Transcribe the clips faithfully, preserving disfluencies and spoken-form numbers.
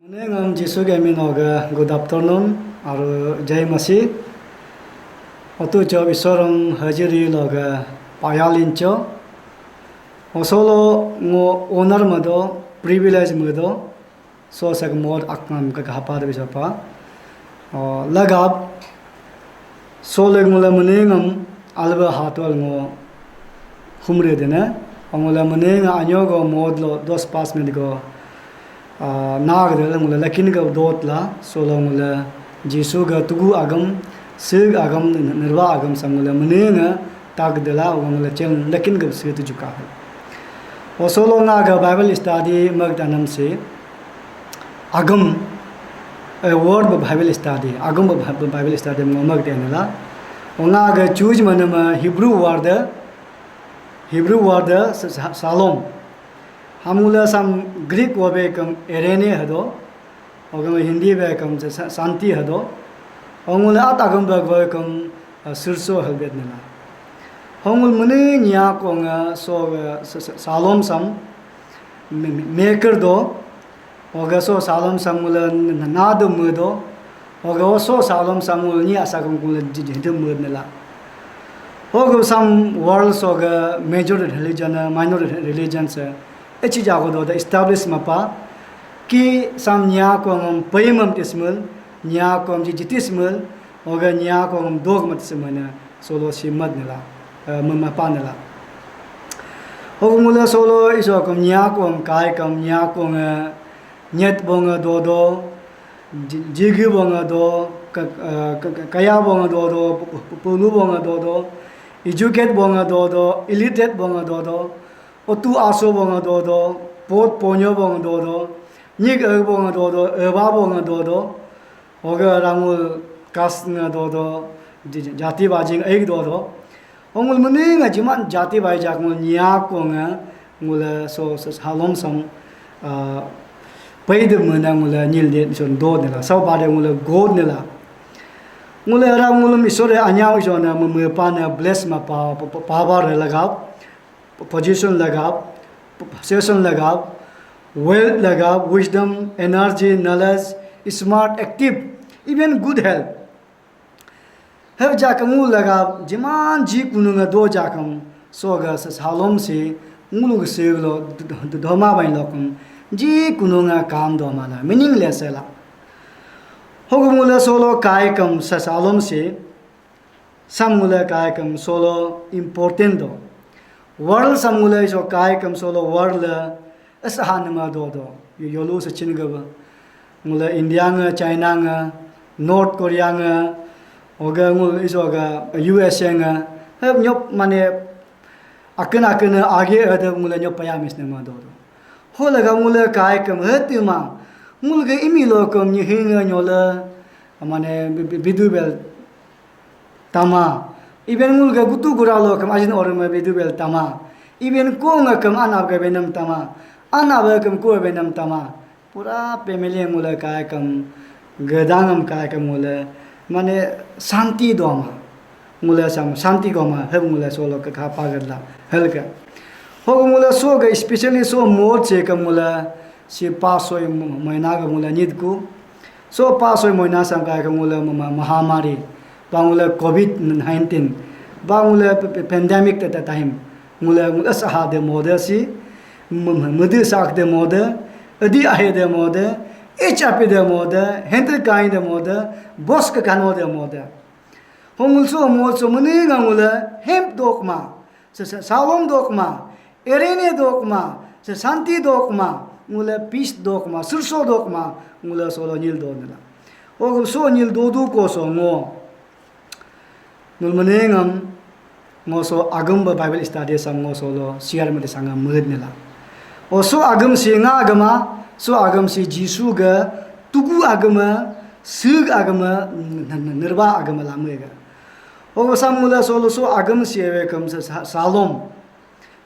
Nengam Jisu ke min oga good afternoon aru Jai Masih. Otu cho Isorong hajiri loga payalincho. Osolo ngo honor mado, privilege mado. So sak mod aknam ka hapa de bisapa. O, lagap so le ngula menengam alba hatwal ngo humre dene. Ngula menenga anyo go mod lo dos pas minute go, ah, nag de ngula lakin go dot la. So lo ngula Jisu ga tugu agam, sig agam, nirwa agam sang ngula menenga tag de la ngula chen lakin go se tuju ka. O so lo nga ga Bible study mag tanam se agam, a word ba Bible study, agam ba Bi-, Bible study mo mag tanala. O nga ga choose manama Hebrew word, Hebrew word sa-, sa-, shalom. Hamula sam Greek wabe kam eirene hado, ogam Hindi be kam sa-, sa-, santi hado. Ongula at agam ba go kam, ah, sirso halbet nala. Hongul mene nya ko nga so, ah, sa-, sa-, shalom sam me-, me-, maker do. Oga so shalom sam ngula n-, n-, nado mudo. Oga so shalom sam ngul ni asa kam ngula j-, j-, j-, mud nala. Oga sam world so ga major religion, minor religion se. Echi jago do da establish mapa. Ki sam nya ko ngam paimam tismul, nya ko ngam ji-, jitismul, oga nya ko ngam dogma tismana. Solo si mat nila, eh, mama pa nila. Hogu mula solo iso kam nya ko am kai kam nya ko nga nyet bonga dodo, ji-, jigi bonga do, ka-, eh, ka-, ka-, kaya bonga dodo, pu-, pu-, pulu bonga dodo, educate bonga dodo, illiterate bonga dodo, otu aso bonga dodo, pot ponyo bonga dodo, nyik ag bonga dodo, eba bonga dodo, Oga rangul kas nga dodo, j-, j-, jati bajing aik dodo. Ongul mene nga jiman jati bai jak ngul nya ko nga ngula so, so, halom sam, ah, paide mena ngula nyil de son do nila. Sau bade ngula god nila. Ngula ra ngulum isore anyau isona meme pa na bless ma pa, pa, pa, power lagap. Position lagap, possession lagap, wealth lagap, wisdom, energy, knowledge, smart, active, even good health. Heb jakam ngu lagap, jiman ji kununga do jakam, soga sa-, salom si, ngulu si lo, d-, d-, d-, doma bain lokum, ji kununga kam doma la, meaningless la. Hogu mula solo kai kam sa salom si, Sam ngule kai kam solo important do. World sam ngule iso kai kam solo world le asaha nama do do. Yo-, yolu sa chin ga ba. Ngule India nga, China nga, North Korea nga, oga ngul iso ga U S A nga. Heb nyop mane akin akin age ada ngule nyop paya mis nama do do. Ho laga ngule kai kam hati ma. Ngul ga imi lo kam nyi hinga nyola mane bi-, bi-, bidu bel tama. Iben ngul ga gutu gura lo kam ajin orma bidu bel tama. Iben ko nga kam anab ga benam tama. Anab ga kam ko benam tama. Pura family ngule kai kam gedangam kai kam ngule mane santi doma. Ngule sam santi goma heb ngule solo ka kha pagadla helga. Ho ngule so ga specially so mod se kam ngule si pa soi mo-, moina ga ngule nit ku. So pa soi moina sam kai kam ngule ma-, ma-, mahamari. Ba ngule covid nineteen. Ba ngule p-, p-, pandemic ta, ta time. Ngule, ngule saha de mode si. M-, m-, mudi sak de mode. Adi ahe de mode. H I V de mode. Henter kain de mode. Bos ke kano de mode. Ho ngul so mod so mene nga ngule hemp dokma. Sa-, sa-, salom dokma. Erene dokma. Sa-, santi dokma. Ngule peace dokma. Surso dokma. Ngule solo nyil do nila. Ho so nyil do du ko so ngo. Nul menengam ngo so agam ba Bible study sam ngo solo share mati sanga mud nila. O so agam si nga agama, so agam si Jisu ga tugu agama, sig agama, n-, n-, nirba agama lama ga. O sam mula solo so agam si ewe kam sa-, sa-, salom.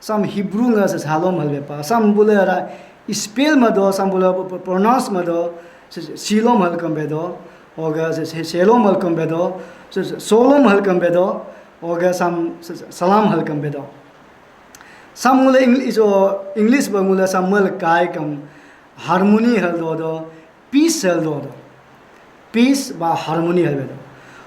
Sam Hebrew nga se salom hal bepa. Sam bule ra spell ma do, sam bule p-, p-, pronounce ma do, se, se, silom hal kam bedo, oga se, se, selom hal kam bedo, se, se, solom hal kam bedo, oga sam se, se, salam hal kam bedo. Sam ngule English o, English ba ngule sam mal kai kam harmony hal do do, Peace hel do do. Peace ba harmony hel do.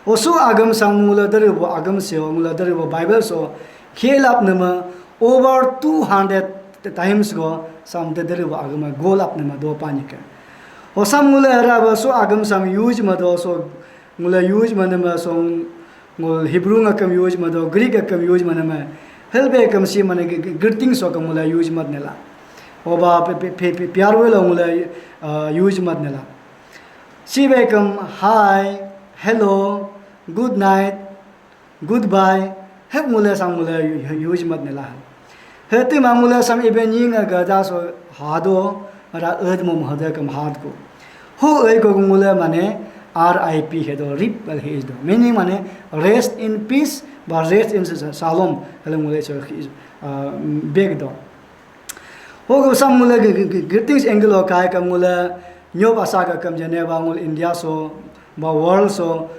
Osu agam sam ngula dari bo agam se ngula dari bo Bible so khelap nama over two hundred times go sam dari bo agam golap nama do panika. Osam ngula era ba so agam sam use ma do so ngula use ma nama so ngul Hebrew ngakam use ma do Greek akam use ma nama helbe kam si mana greeting so kam ngula use mat nela. Oba pe pe pe pe pyar wela ngula use mat nela. Sibekam hi, hello, good night, goodbye. Hep ngule sang ngule use mat nila. Heti ma ngule sang ibe nying aga da so hado ra ed mum hade kam had ko. Ho ei ko ngule mane R I P hedo, rip al he is do. Meaning mane rest in peace ba rest in shalom. Hele ngule so beg do. Hoga sam ngule greetings angle o kai kam ngule nyob asa ka kam jene ba ngul India so ba world so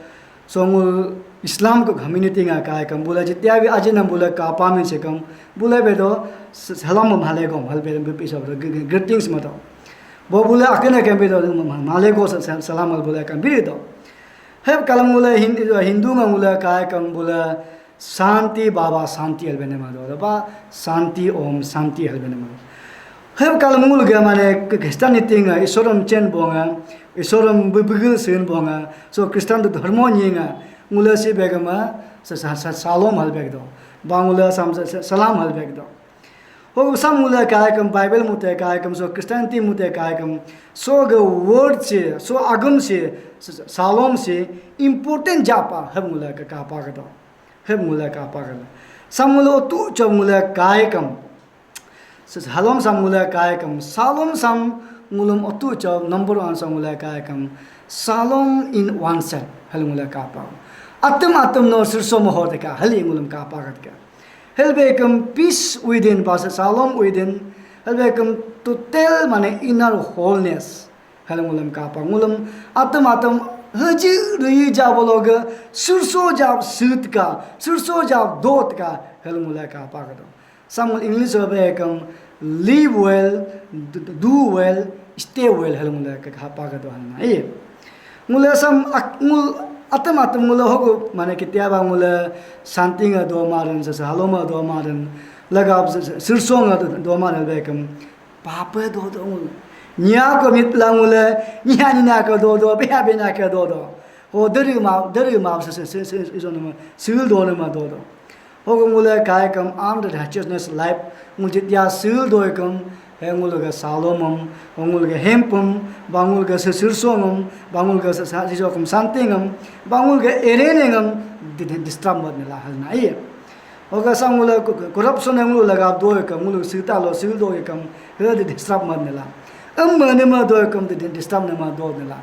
so ngul Islam ko community nga kai kam bula jitya bi ajin nam bula ka pa min se kam bula be do salam alaikum hal be be so greetings ma do. Bo bula akena kam be do malaikum salam al bula kam bi do. Heb kalam ngule Hindu nga ngule kai kam bula Santi Baba Santi helbene ma do ba Santi Om Santi helbene ma. Heb kal mul ga mane Christianity nga Isoram chen bonga Isoram bibigil sin bonga so Christian do dharmo nyi nga ngula si begama sa sa sa salom hal beg do ba ngula sam sa sa salam hal beg do. Ho sam ngula kai kam Bible mute kai kam so Christianity mute kai kam so ga word si so agam si sa- sa- salom si important japa heb ngula ka kapa ka do. Heb ngule kapa kala. Sam ngule otu chom ngule kai kam. Halom sam ngule kai kam. Salom sam ngulum otu chom number one sam ngule kai kam. Salom in oneself. Hal ngule kapa. Atum atum no sirso moho deka. Hal ngulum kapa ka deka. Hal be kam peace within ba salom within. Hal be kam total mane inner wholeness. Hal ngulum kapa ngulum atam atam haji rui jabologa surso jab sutka surso jab dotka hal ngulai kapa kado. Samul English ba ekam live well, do well, stay well hal ngulai kapa kado hal na. Iya. Ngulai sam ngul atam atam ngulai hogo mane kitiaba ngulai santinga do maran sa haloma do maran lagab surso nga do maran ba ekam Papa do do ngul. Nya ko mit la ngule, nya ni na ko do do, be ha be na ko do do. Ho deri ma, deri ma se se se se iso nama, sil do nama do do. Ho ko ngule kai kam am the righteousness life, ngul jit ya sil do kam, he ngul ga salomam, ho ngul ga hempam, ba ngul ga se sir songam, ba ngul ga se sa si kam santingam, ba ngul ga erenengam, disturb mat ne la hal na iya. Oga sa ngulu corruption ngulu laga doi kam ngulu sita lo sil doi kam he di disturb man nila. Em mane ma doi kam di disturb ne ma do nila.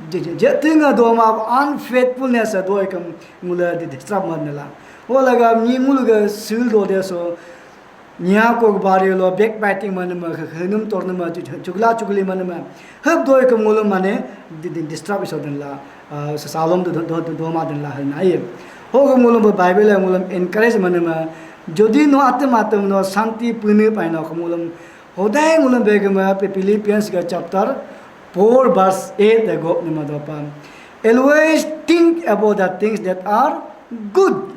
Je je tinga do ma unfaithfulness doi kam ngulu di disturb man nila. O laga ni ngulu ga sil do de so nya ko bari lo backbiting man ma henum tor ma chugla chugli man ma. Hab doi kam ngulu mane di disturb iso den la. Salom do do do ma den la hal na ye. Ho ko ngulum Bible ngulum encourage mane ma jodi no atem atem no santi pune paino ko ngulum hodai ngulum begema pe Philippians ga chapter four verse eight de gop ne ma do pan. Always think about the things that are good,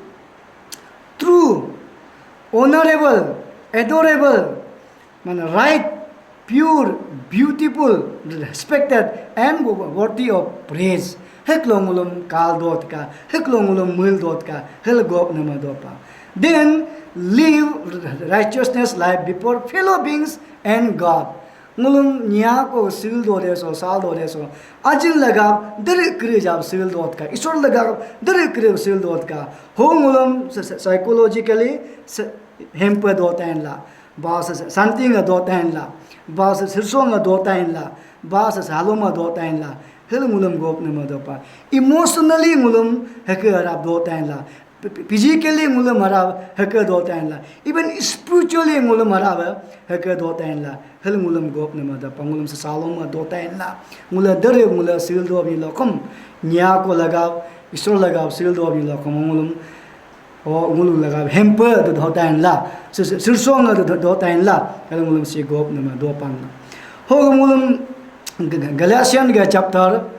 true, honorable, adorable, mane right, pure, beautiful, respected, and worthy of praise. Heklo ngulum kal dot ka, heklo ngulum mil dot ka, hel gop nama dopa. Then live righteousness life before fellow beings and God. Ngulum nya ko sil do de so, sal do de so. Ajin lagab deri kri jab sil dot ka, isor lagab deri kri sil dot ka. Ho ngulum psychologically hempe do ten la. Ba se santi nga do tain la, ba se sirso nga do tain la, ba se salo nga do tain la, hel ngulum gop ne ma do pa. Emotionally ngulum heke harap do tain la, physically ngulum harap heke do tain la, even spiritually ngulum harap heke do tain la, hel ngulum gop ne ma do pa. Ngulum se salo nga do tain la, ngula dere ngula sil do bi lokum, nya ko lagab, isor lagab sil do bi lokum ngulum O ngulung laga hempe do do tain la, sirsong do do tain la, kalau ngulung si gop nama do pan la. Ho ngulung Galatian ga chapter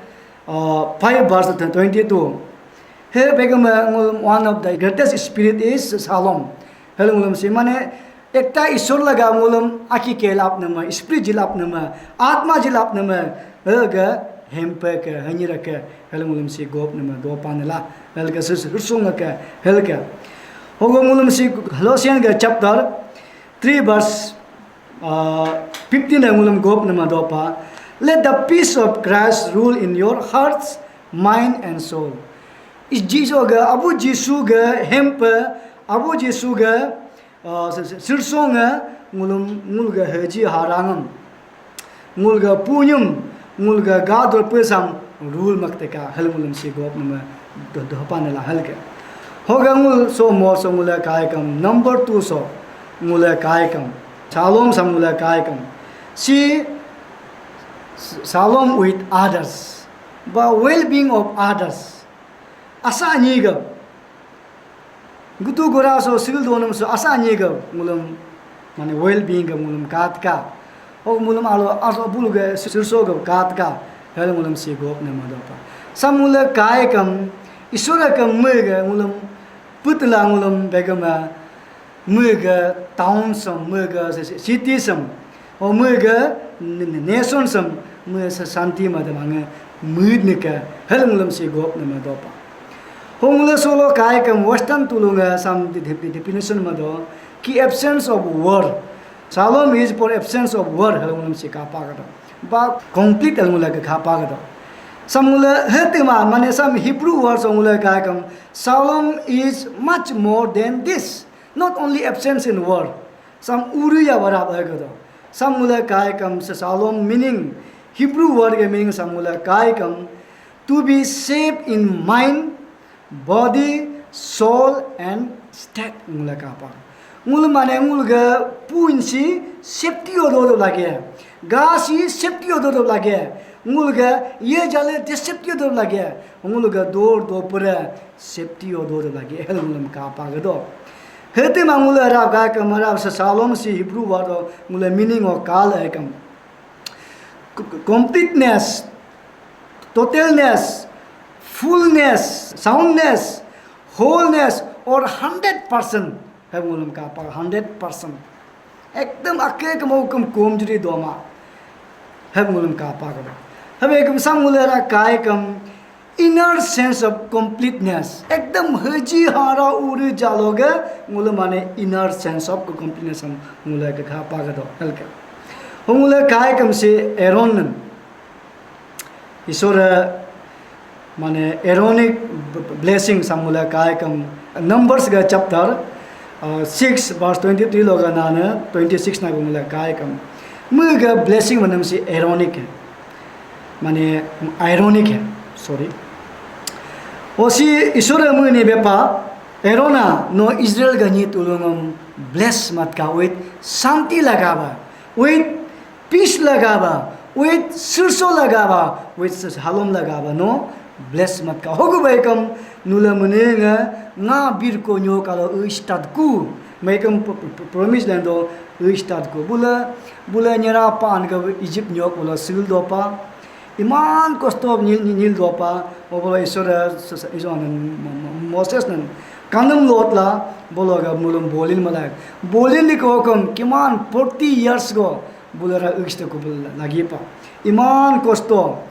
uh, five verse twenty-two. He begam ngul one of the greatest spirit is shalom. Hel ngulum si mane ekta isur laga ngulum aki ke lap nama, spirit jilap nama, atma jilap nama, hel ga hempe ke hanyira ke hel ngulum si gop nama dopa nela hel ga sus rusung ke hel ga. Hogo ngulum si Colossian ga chapter three verse uh, fifteen ngulum gop nama dopa. Let the peace of Christ rule in your hearts, mind and soul. Is Jisu ga, Abu Jisu ga hempe, Abu Jisu ga uh, sirsong ngulum ngulga haji harangam. Ngulga punyum, ngulga gador pesam rule makteka hel ngulum si gop nama dopa nela hel ke. Hoga ngul so mo so ngula kaikam number two so ngula kaikam shalom sam ngula kaikam si shalom with others ba well-being of others asa anyiga gutu gora so civil donum so asa anyiga ngulum mane well-being ga ngulum katka. O ngulum alo aso bulu ga sirso ga katka hel ngulum si gop ne madopa. Sam ngula kaikam isura kam mega ngulum putla ngulum begama mega town sam mega city sam o mega nation sam mega santi madamanga mudnika hel ngulum si gop ne madopa. Hongla solo kaikam western tulunga sam definition mado ki absence of war. Shalom is for absence of war hel ngulum si kapa kada. Ba complete hel ngula kapa kada. Sam ngula hetima mane sam Hebrew word so ngula kaikam shalom is much more than this. Not only absence in war. Sam uriya warab hegado. Sam ngula kaikam se shalom meaning Hebrew word ke meaning sam ngula kaikam to be safe in mind, body, soul and state ngula kapa. Ngul mane ngul ga puin si safety odo lage. Ga si safety odo lage. Ngul ga ye jale de safety odo lage. Ngul ga dor do pura safety odo lage hel ngulum kapa gado. Hete ma ngul arab ga kam arab sa shalom si Hebrew word o ngul meaning o kal ekam. Completeness, totalness, fullness, soundness, wholeness or hundred percent. Hep ngulum kapa hundred percent. Ekdam ake kemau kem komjuri doma. Hep ngulum kapa kada. Hep ekam sam ngulera kai kam inner sense of completeness. Ekdam haji hara uri jaloge ngulum mane inner sense of completeness am ngulai ke kapa kada. Helke. Ngulai kai kam si Aaron nan. Isora mane Aaronic blessing samula kai kam Numbers ga chapter uh, six verse twenty-three loga nana twenty-six na gumula kai kam mu ga blessing manam si Aaronic hai mane ironic hai sorry. Osi Isora mu ni bepa Aarona no Israel ga ni tulungam bless matka with santi lagaba with peace lagaba, with sirso lagaba, with halom lagaba, no bless matka. Hogu baikam nula menenga nga bir ko nyo kalo u start ku. Maikam promise dan do u start ku. Bula bula nyera pan ka Egypt nyok bula sil dopa. Iman kosto nyil nyil dopa. Obola isora isora Moses nan kanam lot la bolo ga mulum bolin malak. Bolin di ko kam kiman forty years go. Bulara ugste kubul lagi pa. Iman kosto.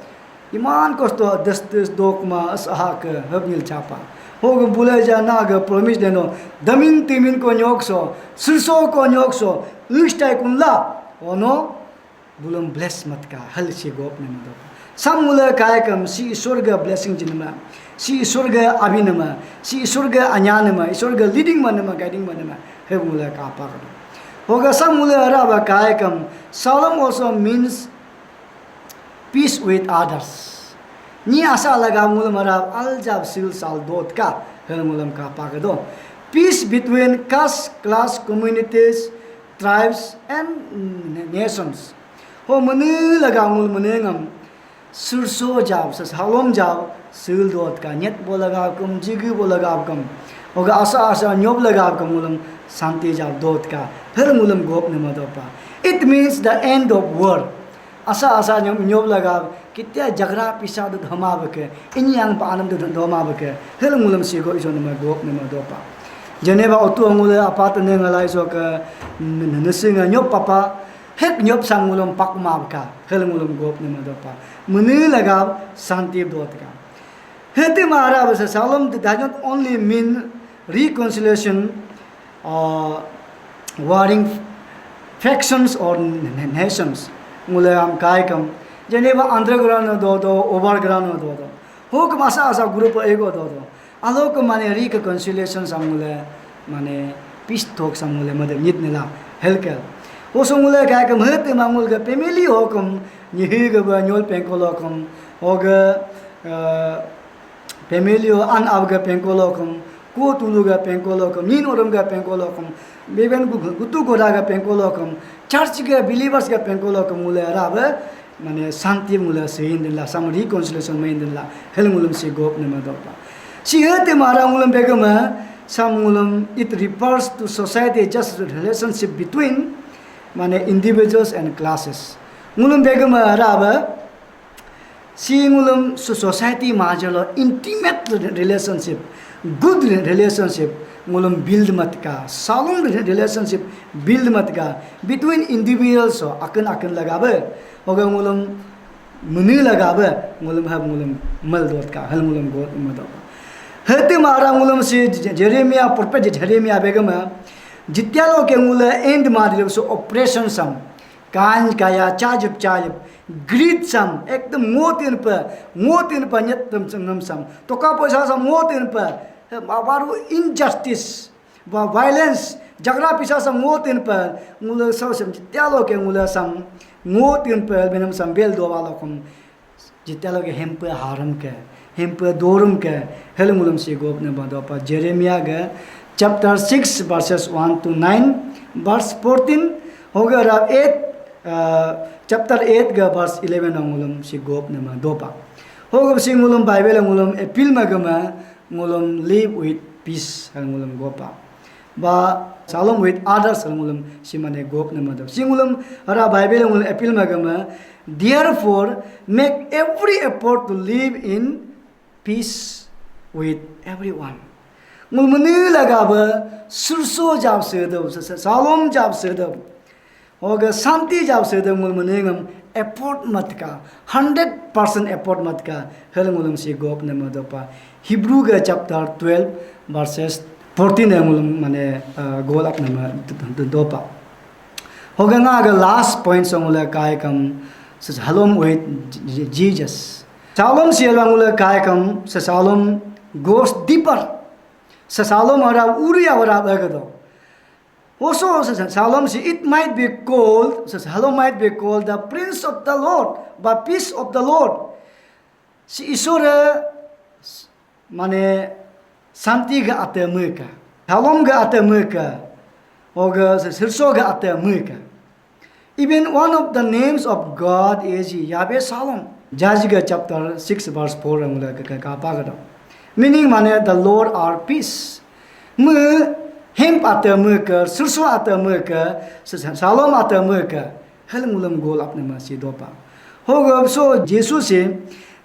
Iman kosto destes dokma as aha ke hevnil chapa. Hoga bula ja na ga promise deno. Damin timin ko nyokso. Sirso ko nyokso. Ugstai kunla. Ono. Bulum bless matka. Hal si gop ne mado. Sam mula kai kam si Isor ga blessing jinama. Si Isor ga abinama. Si Isor ga anyanama. Isor ga leading manama, guiding manama. Hev mula kapa kada. Hoga sam mula araba kai kam. Salam also means peace with others. Ni asa laga ngulum arab aljab sil sal dot ka hel ngulum kapa kado. Peace between caste, class, communities, tribes and nations. Ho mene laga ngul mene ngam sirso jab sas halom jab sil dot ka nyet bo laga kum jigi bo laga kum. Hoga asa asa nyob laga kum ngulum santi jab dot ka hel ngulum gop ne madopa. It means the end of war. Asa asa nyom nyop laga kitia jagra pisa du dhoma beke, ini yang pa anam du dhoma beke, hel ngulam si go iso nama gop nama dopa. Geneva otu ngule apa tene ngalai so ke nesi nga nyop papa, hek nyop sang ngulam pakma beka, hel ngulam gop nama dopa. Mene laga santi dot ka. Hete mara basa Shalom does not only mean reconciliation, uh, warring factions or n-, n-, nations. Ngule am kai kam. Geneva underground do do, overground do do. Hok masa asa group ego do do. Alo ko mane reconciliation sam ngule mane peace talk sam ngule made nit nila helkel. Oso ngule kai kam hete mangul ke family hokum nyihi ke ba nyol pengkolo kum hoga, uh, family o an ab ga pengkolo kum, ko tulu ga pengkolo kum, nin orum ga pengkolo kum, beben gu-, gutu goda ga pengkolo kum, church ga believers ga pengkolo kum ngule ara ba, mane santi ngule sehin din la, sam reconciliation main din la, hel ngulum si gop ne ma dopa. Si hete mara ngulum begama, sam ngulum, it refers to society just relationship between, mane individuals and classes. Ngulum begama ara ba, si ngulum so society majalo intimate re-, relationship, good re-, relationship ngulum build matka, Shalom re-, relationship build matka between individuals so akan akan lagabe, oga ngulum mene lagabe, ngulum hab ngulum mal dotka, hal ngulum god mado. Hete mara ngulum si Je-, Jeremiah, prophet Jeremiah begama, jitialo ke ngule end madile so oppression sam, Kan kaya chajib chajib, greed sam, ekdom ngotin pa, ngotin pa nyet tem sengem sam. Toka poisa sam ngotin pa, eh, ba-, baru injustice, ba violence, jagra pisa sam ngotin pa, ngula sau sam, jitialo ke ngula sam, ngotin pa, benam sam bel do walo kum. Jitalo ke hempe haram ke, hempe dorum ke, hel ngulum si gop ne ba dopa. Jeremiah ke chapter six verses one to nine, verse fourteen, hoga ra eight, uh, chapter eight ke verse eleven ngulum si gop ne ma dopa. Hoga si ngulum Bible ngulum appeal ma gama ngulum live with peace hel ngulum gopa. Ba Shalom with others ngulum simane gop nama do. Si ngulum ara Bible ngulum appeal magama, therefore make every effort to live in peace with everyone. Ngul mene laga ba surso jab sedab, sa-, sa-, Shalom jab sedab. Hoga santi jab sedam ngul menengam effort matka, hundred percent effort matka, hel ngulum si gop nama dopa. Hebrew ga chapter twelve verses fourteen ngulum mane, uh, gol up nama d-, d-, d-, dopa. Hoga nga ga last point song ule kai kam sa Shalom with J-, J-, Jesus. Shalom si ngule kai kam sa Shalom goes deeper. Sa Shalom ara uri awara bagado. Also, sa-, sa-, Shalom si, it might be called, sa-, Shalom might be called the Prince of the Lord, ba Peace of the Lord. Si Isore, s-, mane, santi ga ate meka, Shalom ga ate meka, oga sa-, sirso ga ate meka. Even one of the names of God is Yahweh Shalom. Judge ga chapter six verse four ang le ka, ka, ka pa ga do. Meaning mane the Lord our peace. Me hemp ate me ke, sirso ate me ke, sa-, sa-, Shalom ate me ke, hel ngulum gol apne ma si dopa. Hoga so Jesus si,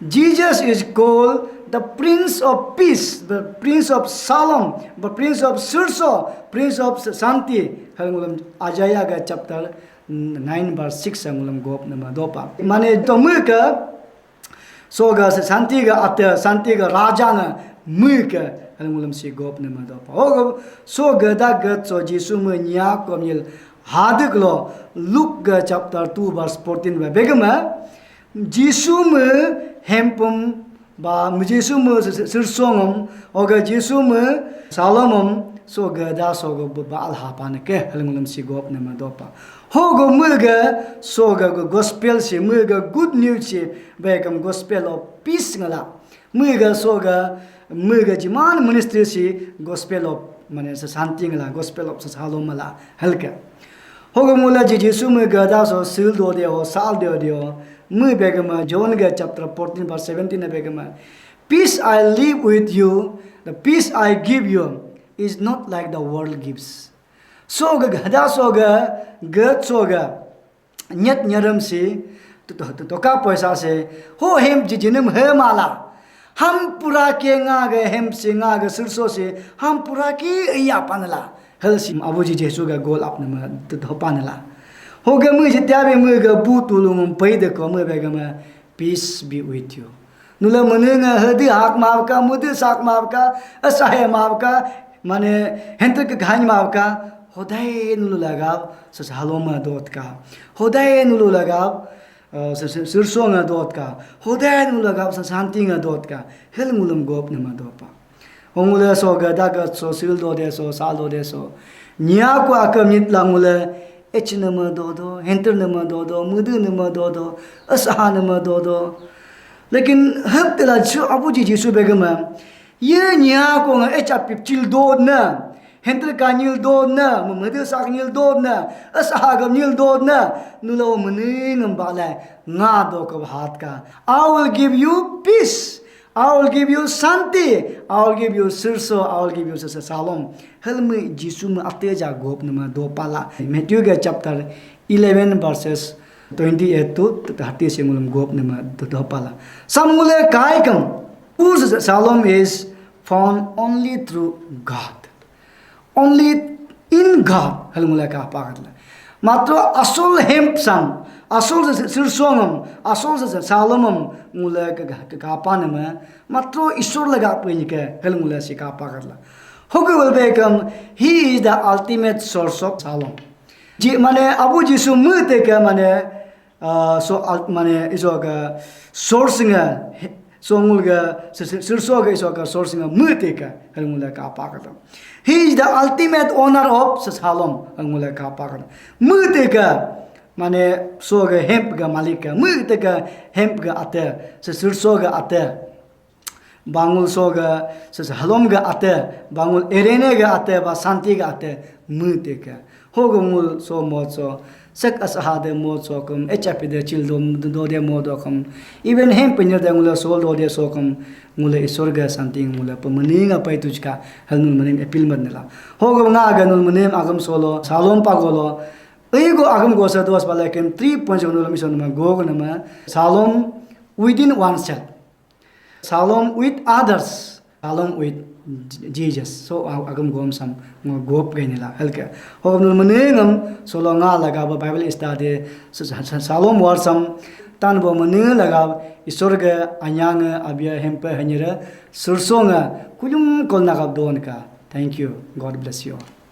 Jesus is called the Prince of Peace, the Prince of Shalom, the Prince of Sirso, Prince of Santi. Hel ngulum Isaiah ga chapter nine verse six ngulum gop nama dopa. Mane to me ke, so ga santi ga ate, santi ga raja na me ke, hal ngulum si gop nama dopa. Ho ga, so ga da ga so Jisu me nya ko mil hadik lo, Luke ga chapter two verse fourteen ba begama, Jisu me hempum ba, me Jisu me si-, si-, sirsongam, oga Jisu me salomam, so ga da so ga ba, ba alhapa ne ke, hal ngulum si gop ne ma dopa. Ho go me ga, so ga go gospel si, me ga good news si, ba kam gospel of peace ngala. Me ga so ga, me ga jiman ministry si, gospel of, mane sa santi ngala, gospel of sa salom la, hal ke. Hoga mula ji Jisu me gada so sil do de ho, sal de de ho. Me begama John ga chapter fourteen verse seventeen na begama, "Peace I leave with you, the peace I give you is not like the world gives." So ga gada so ga, gad so ga, nyet nyaram si, Tutoka poisa se ho hem jijinam he mala. Ham pura ke nga ga hem se nga ga sirso se ham pura ke iya panala. Hal sim Abu Ji Jesu ga gol ap nama tuto panala. Ho ga mu jitya be mu ga bu tulung pai de ko mu be ga ma, "Peace be with you." Nula mene nga hedi hak mavka, mudu sak mavka, asahe mavka, mane henter ke ghany mavka, hodai nulu lagav, sasa haloma dotka. Hodai nulu lagav, eh, sasa sirsonga dotka. Hodai nulu lagav, sasa santinga dotka. Hel ngulum gop nama dopa. Ongule so ga daga so sil dode so sal dode so. Nya ku akam nit langule ech nama dodo, henter nama dodo, mudu nama dodo, asaha nama dodo. Lekin hep tela chu Abu Ji Jesu begama. Ye nya ko nga ech apip chil dod na. Henter ka nyil dod na, mudu sak nyil dod na, asaha gam nyil dod na. Nulo mene ngam bale nga do ka hat ka. "I will give you peace. I will give you santi. I will give you sirso. I will give you sasa salom." Helmi Jisu me ate ja gop nama do pala. Matthew ga chapter eleven verses twenty-eight to thirty se ngulum gop nama do, do pala. Sam ngule kai kam. Whose salom is found only through God. Only in God hal ngule ka apa katla. Matro asul hemp sam, asul sirsongam, asul salomam ngule ka, ka, ka apa nama. Matro Isur laga pun ke hal ngule si ka apa katla. Hoke will become, he is the ultimate source of salom. Ji, mane Abu Jisu mute ke mane, ah, so al-, mane iso ke source nga, so ngul ke sir, sir, sirso ke iso ke source nga mute ke hal ngule ka apa katla. He is the ultimate owner of salom hal ngule ka apa katla. Mute ke mane so ke hemp ke malik ke, mute ke hemp ke ate, sir, sirso ke ate. Bangul so ga, sasa halom ga ate, bangul erene ga ate, ba santi ga ate, mute ka. Ho ga ngul so mo so, sek asaha de mo so kum, echapi de chil do, do de mo do kum, even hem pinir de ngule sol do de so kum, ngule Isur ga santi ngule pa mening apai tuj ka, hal nul mening appeal mat nila. Ho ga nga ga nul mening agam solo, salom pa golo, ei go agam go sa dos bala kem three points nul mission ma go ga nama, salom within oneself. Salom with others, salom with Jesus. So, a-, agam gom sam ngo gop gai nila helke. Ho nul mene ngam solo nga laga ba Bible study, sa-, sa-, sa-, salom war sam tan bo mene laga Isur ga anyang abia hempe hanyere surso nga kuljum kol nagap don ka. Thank you. God bless you all.